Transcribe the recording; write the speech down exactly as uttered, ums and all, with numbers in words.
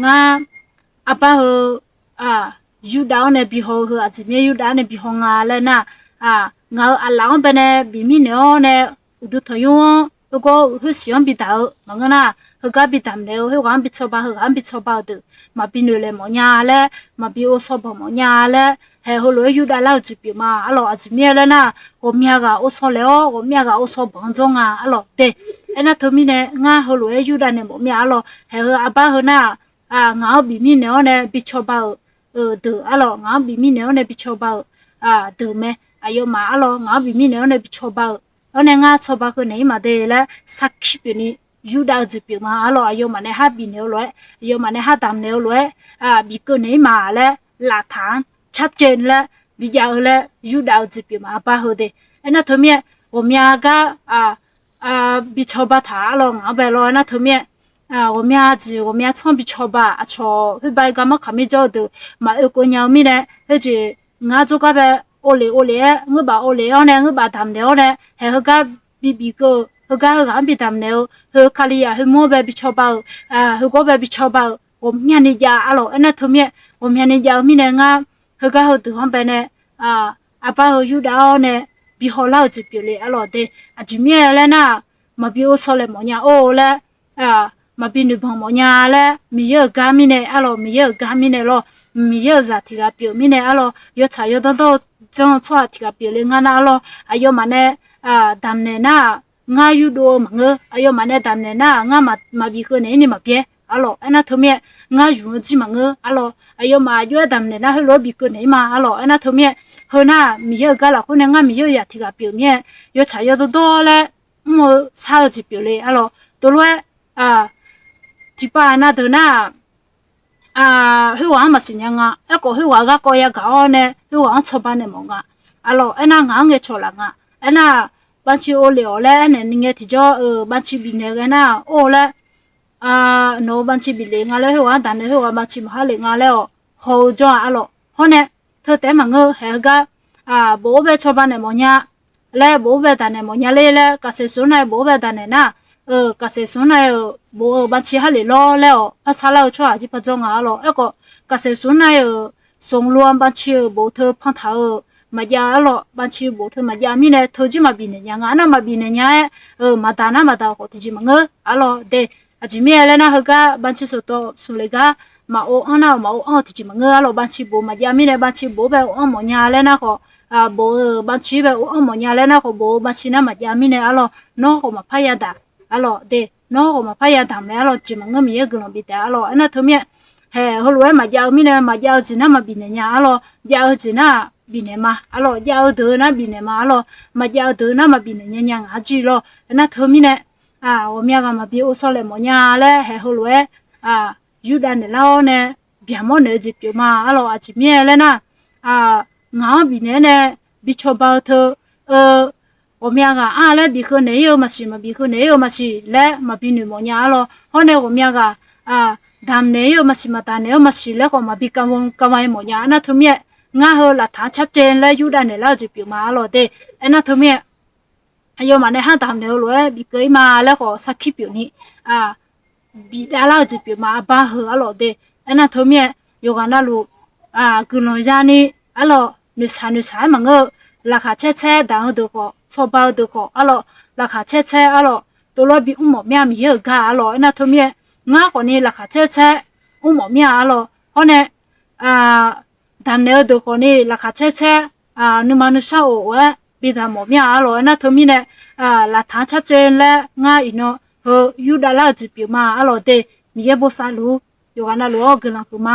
ngar arbar heu Yurdav-anr nae bihaw-eu heu aqjeq mir-aer Yurdav-anr nae bihaw nga laer nar, ngaq-euq aqlaf-anr bae nae bif mirnaeq-awr nae, uqduq tanqnymr-anr heugawr khoersiq-anr bidaq-eu maqngeur nar, heugar bidamq naeq-eu khoerghaq-anr bi cawba, heughaq-anr bi cawba-euq deuq maqbi noeqlaeq mawfnya laer, maqbi ovsaw banq mawfnya laer, haeq heulof-aer Yurdav lar-eu jeq pyeuf ma arlawq. Aqjeq mir-aer laer nar, ghawqmya ghaq ovsaw laeq-awr ghawqmya ghaq ovsaw banq-anr dzawr nga arlawq de. Aernar teumirnae ngar heulof-aer Yurdav naeq mawf mir-a arlawq. Haeq heu arbar heu nar, ngaq-anr bif mirnaeq-awr nae bi cawba-euq deuq arlawq, ngaq-anr bif mirnaeq-awr nae bi cawba-euq deuq mae. Aqyawfmaf arlawq, ngaq-anr bif mirnaeq-awr nae bi cawba-euq, awr nae ngar cawba keuv naeq-ir ma de laer sarkir pyeufni Yurdav-eu jeq pyeuf ma arlawq. Aqyawfmaf nae har bifnaeq-eu lof-aer, aqyawfmaf nae har damq naeq-eu lof-aer, bif keuv naeq-ir ma laer laqtaq-anr carcaev laer bijav-eu laer Yurdav-eu jeq pyeuf ma arbar heu de. Aernar teumirnae ghawqmya gar bi cawba taq arlawq, ngaq-anr bae lawr. Aernar teumirnae ghawqmya jeq ghawqmya tsanr bi cawba-aq, aqcawq khoerbav-aer garmanr kaqmir jawr-eu deuq maqoe keuv nya-eu mirnae, khoerjeq ngar jawrgar bae ovlef ovlef-aer ngeur baf ovlef-awr nae ngeur baf damq naeq-awr nae, haeq heugar bibif keuv-eu, heugar heughaq-anr bi damq naeq-eu, heu Kalizaq khoermur-anr bae bi cawba-euq, heugawr bae bi cawba-euq ghawqmyani jav arlawq. Aernar teumirnae ghawqmyani jav-eu mirnae ngar heugar heudeuq-anr bae nae arbar heu Yurdav-awr nae bi hawlar-eu jeq pyeuf le arlawq de. Aqjeq mir-aer laer nar, maqbi ovsaw laeq mawfnya or laer, maqbi noeqbanq mawfnya laer, Miqyaer-euq gar mirnae arlawq, Miqyaer-euq gar mirnae lawr, Miqyaer-euq zaq tiq ghaq pyeuf mirnae arlawq, yawtsaq yawdawr dawr-eu janr-eu tsawrhaq tiq ghaq pyeuf le ngar nar arlawq. Aqyawfmaf nae damq naeq nar-aq, ngar yurdov-eu maqngeur. Aqyawfmaf nae damq naeq nar-aq, ngar maqbif keuv naeq-ir ni maqbyaer arlawq. Aernar teumirnae ngar ymq-eu jir maqngeur arlawq. Aqyawfmaf aqjox-aer damq naeq nar heulof-aer bif keuv naeq-ir ma arlawq. Aernar teumirnae heu nar-aq, Miqyaer-euq gar lafkhoer nae ngar Miqyaer-euq zaq tiq ghaq pyeuf mirnae, yawtsaq yawdawr dawr laer mr-eu shar-eu jeq pyeuf le arlawq. Teulof-aer tiqpav nav deuq nar-aq, khoerghaq-anr maqsiq nya nga. Aerkhawf khoerghaq garkawv yagaq-awr nae khoerghaq-anr cawba naeq mawf nga arlawq. Aernar ngaq-anr ngaeqcawq laf nga. Aernar-aq, bavciv ovlef-awq laer aernaeq ngae tiqjawr-eu bavciv bifnaeq ghae nar-aq, or laer nawq-eu bavciv bif lef nga laer, khoerghaq-anr damq naeq khoerghaq bavciv maqhar lef nga laer-awq haw-eu jawr-a arlawq. Hawr nae teu taef-aer maqngeur, haeq heugar bof-or bae cawba naeq mawfnya laer, bof-or bae damq naeq mawfnya ler laer, kaqsaeq smq nar-aer bof-or bae damq naeq nar-aq, kaqsaeq smq nar-aer-euq bof-eu bavciv har lef lawr laer-awq, par sarlar-eu tsawrhaq jir par jawr nga arlawq. Aerkhawf kaqsaeq smq nar-aer-euq smq lo-a bavciv-euq bof teu pantaq-eu maqjav arlawq. Bavciv bof teu maqjav mirnae teu jir maqbif naeq nya nga. Aernar maqbif naeq nya-aer maqdaq nar maqdaq-eu khawf tiqjeq maqngeur arlawq de. Aqjeq mirnae laer nar, heugar bavciv sawqtawv smq le gar maqov anr nar-euq maqov anr-eu tiqjeq maqngeur arlawq. Bavciv bof maqjav mirnae bavciv bof-or bae ov anr mawfnya laer nar khawf, bof-eu bavciv bae ov anr mawfnya laer nar khawf, bof-eu bavciv nar maqjav mirnae arlawq, nawr khawf maqpar yadaq arlawq de. Nawr khawf maqpar yadaq mae arlawq, jeq maqngeur Miqyaer guiqlanq bif taef arlawq. Aernar teumirnae haeq heulof-aer maqjav-eu mirnae, maqjav-eu jeq nar maqbif naeq nya arlawq, jav-eu jeq nar-aq bifnaeq ma arlawq, jav-eu deuq nar bifnaeq ma arlawq, maqjav-eu deuq nar maqbif naeq nya nya ngaq-anr jir lawr. Aernar teumirnae ghawqmya ghaq maqbi ovsaw laeq mawfnya laer haeq heulof-aer Yurdav naeqlar-awr nae byaqmawr naeq-eu jeq pyeuf ma arlawq. Aqjeq mirnae laer nar, ngaq-anr bifnaeq-aer nae bi cawba-eu teu ghawqmya ghaq-anr laer bif keuv naeq-ir-eu maqsiq, maqbif keuv naeq-ir-eu maqsiq laer maqbi noeq mawfnya arlawq. Hawr nae ghawqmya ghaq damq naeq-ir-eu maqsiq, maqdaq naeq-eu maqsiq laer khawf maqbi kavma kavma-aer mawfnya. Aernar teumirnae ngar heu laqtaq-anr carcaev laer Yurdav naeqlar-eu jeq pyeuf ma arlawq de. Aernar teumirnae aqyawfmaf nae har damq naeq-eu lof-aer bif keuv-ir ma laer khawf sarkir pyeufni bifdav lar-eu jeq pyeuf ma arbar heu arlawq de. Aernar teumirnae yawqghaq navluf guiqlanq yani arlawq, noeqshaq noeqshaq-aer maqngeur-eu, laqkhaq caer caer daq-eu deuq khawf, cawba-eu deuq khawf arlawq, laqkhaq caer caer arlawq, teulof-aer bi mr mawf mir-a Miqyaer-euq gar arlawq. Aernar teumirnae ngar khawfni laqkhaq caer caer mr mawf mir-a arlawq. Hawr nae damq naeq-eu deuq khawfni laqkhaq caer caer nuima nuisar of of-aer bidaq mawf mir-a arlawq. Aernar teumirnae laqtaq-anr carcaev laer ngar iqnan heu Yurdav lar-eu jeq pyeuf ma arlawq de. Miqyaer bosav luf-ur, yawqghaq navluf-awr guiqlanq huiq ma.